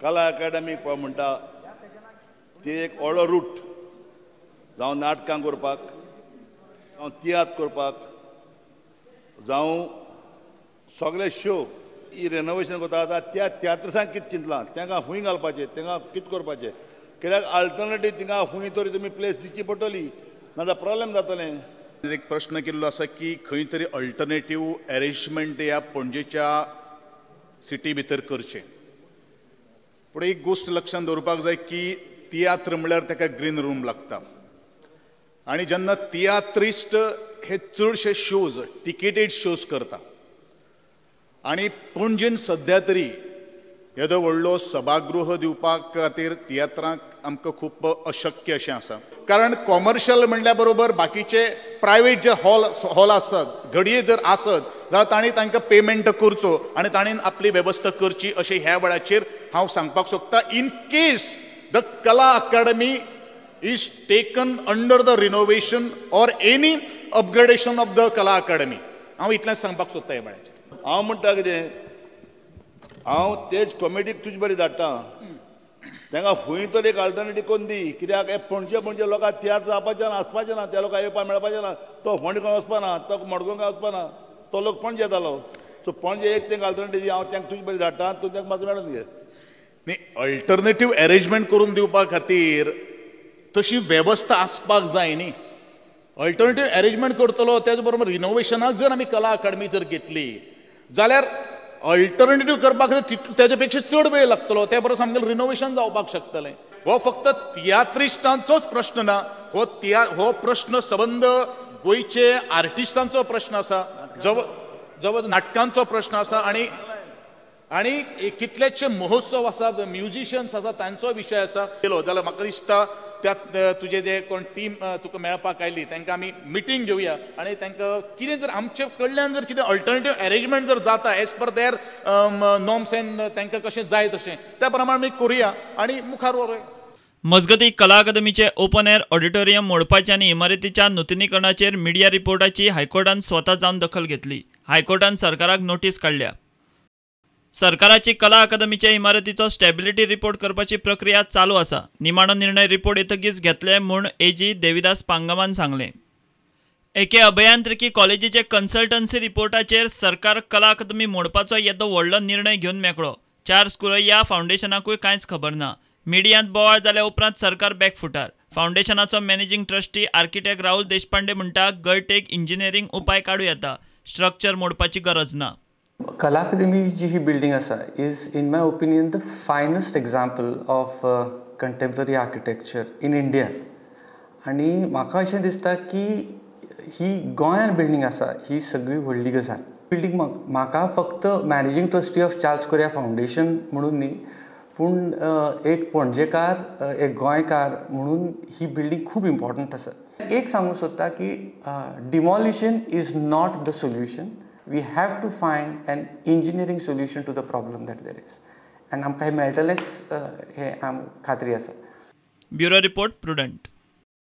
कला अकादमी म्हणटा ती एक व्हडलो रूट, जावं नाटकां करपाक, जावं तियात्र करपाक, जावं सगळे शो ही रेनोवेशन करता. आतां त्या तियात्रिसांक कितें चिंतलां, तांकां खूंय घालपाचें, तांकां कितें करपाचें, कित्याक अल्टरनेटीव तिंगा खूंय तरी तुमी प्लेस दिवची पडटली, नाजाल्यार प्रॉब्लेम जातलें. एक प्रश्न केल्लो आसा की खंय तरी अल्टरनेटीव अरेंजमेंट ह्या पणजेच्या सिटी भितर करचें. पूण एक गोश्ट लक्षांत दवरपाक जाय की तियात्र म्हणल्यार ताका ग्रीन रूम लागता आनी जेन्ना तियात्रिस्ट हे चडशे शोज टिकेटेड शोज करता आनी पणजेन सद्या तरी येदो व्हडलो सभागृह दिवपा खातीर तियात्रांक आमकां खूब अशक्य अशें आसा. कारण कॉमर्शियल म्हणल्या बरोबर बाकीचे प्रायवेट जे हॉल आसत, घडये जर आसत जाल्यार तांणी तांकां पेमेंट करचो आनी तांणी आपली वेवस्था करची अशें ह्या वेळाचेर हांव सांगपाक सोदता. In case the Kala Akademi is taken under the renovation or any upgradation of the Kala Akademi, हांव इतलेंच सांगपाक सोदता ह्या वेळाचेर. हांव म्हणटा कितें, हांव तेच कॉमेडीक तुजे बरी धाडटा, तांकां खंय तरी एक अल्टरनेटीव करून दी. कित्याक हे पणजे पणजे लोकांक तियात्र जावपाचें ना, आसपाचें ना, त्या लोकांक येवपाक मेळपाचें ना. तो फोंडें वचपा ना, तो मडगांव वचपा ना, तो लोक पणजे येतालो. सो पणजे एक तांकां अल्टरनेटीव दी, हांव तांकां तुजे बरी धाडटा, तूं तांकां मातसो मेळून घे. न्ही, अल्टरनेटीव अरेंजमेंट करून दिवपा खातीर तशी वेवस्था आसपाक जाय न्ही. अल्टरनेटीव अरेंजमेंट करतलो त्याच बरोबर रिनोवेशनाक जर आमी कला अकादमी जर घेतली जाल्यार अल्टरनेटीव करपाक तेजे पेक्षा चड वेळ लागतलो, त्या बरोबर आमगेलें रिनोवेशन जावपाक शकतलें. हो फक्त तियात्रिस्टांचोच प्रश्न ना, हो प्रश्न सबंद गोंयचे आर्टिस्टांचो प्रश्न आसा, जवळ नाटकांचो प्रश्न आसा आनी आनी कितलेशे महोत्सव आसा, म्युजिशियन्स आसा, तांचो विशय आसा. केलो जाल्यार म्हाका दिसता त्या तुजे जे कोण टीम तुका मेळपाक आयली तांकां आमी मिटींग घेवया आनी तांकां कितें जर आमचे कडल्यान जर कितें अल्टरनेटीव अरेंजमेंट जर जाता as per their norms and तांकां कशें जाय तशें त्या प्रमाणे आमी करुया आनी मुखार व्हरुया. मजगतीं, कला अकादमीचे ओपन एअर ऑडिटोरियम मोडपाच्या आनी इमारतीच्या नुतनीकरणाचेर मिडिया रिपोर्टाची हायकोर्टान स्वता जावन दखल घेतली. हायकोर्टान सरकाराक नोटीस काडल्या. सरकाराची कला अकादमीच्या इमारतीचो स्टॅबिलिटी रिपोर्ट करपाची प्रक्रिया चालू आसा. निमाणो निर्णय रिपोर्ट येतकीच घेतले म्हूण एजी देविदास पांगमान सांगलें. एके अभियांत्रिकी कॉलेजीचे कन्सल्टन्सी रिपोर्टाचेर सरकार कला अकादमी मोडपाचो येदो व्हडलो निर्णय घेवन मेकळो. चार्ल्स कुरैया फावंडेशनाकूय कांयच खबर ना. मिडियांत बोवाळ जाल्या उपरांत सरकार बॅकफुटार. फावंडेशनाचो managing trustee architect Rahul Deshpande म्हणटा, गळटेक इंजिनियरींग उपाय काडूं येता, स्ट्रक्चर मोडपाची गरज ना. कला अकादमी जी ही बिल्डिंग आसा is in my opinion the finest example of contemporary architecture in India. आनी म्हाका अशें दिसता की ही गोंयान बिल्डिंग आसा ही सगळी व्हडली गजाल. बिल्डिंग म्हाका फक्त managing trustee of Charles Correa foundation म्हणून न्ही, पूण एक पणजेकार, एक गोंयकार म्हणून ही बिल्डिंग खूब इम्पॉर्टंट आसा. एक सांगूंक सोदता की demolition is not the solution. We have to find an engineering solution to the problem that there is. And आमकां हें मेळटलेंच हें खात्री आसा. Bureau report, Prudent.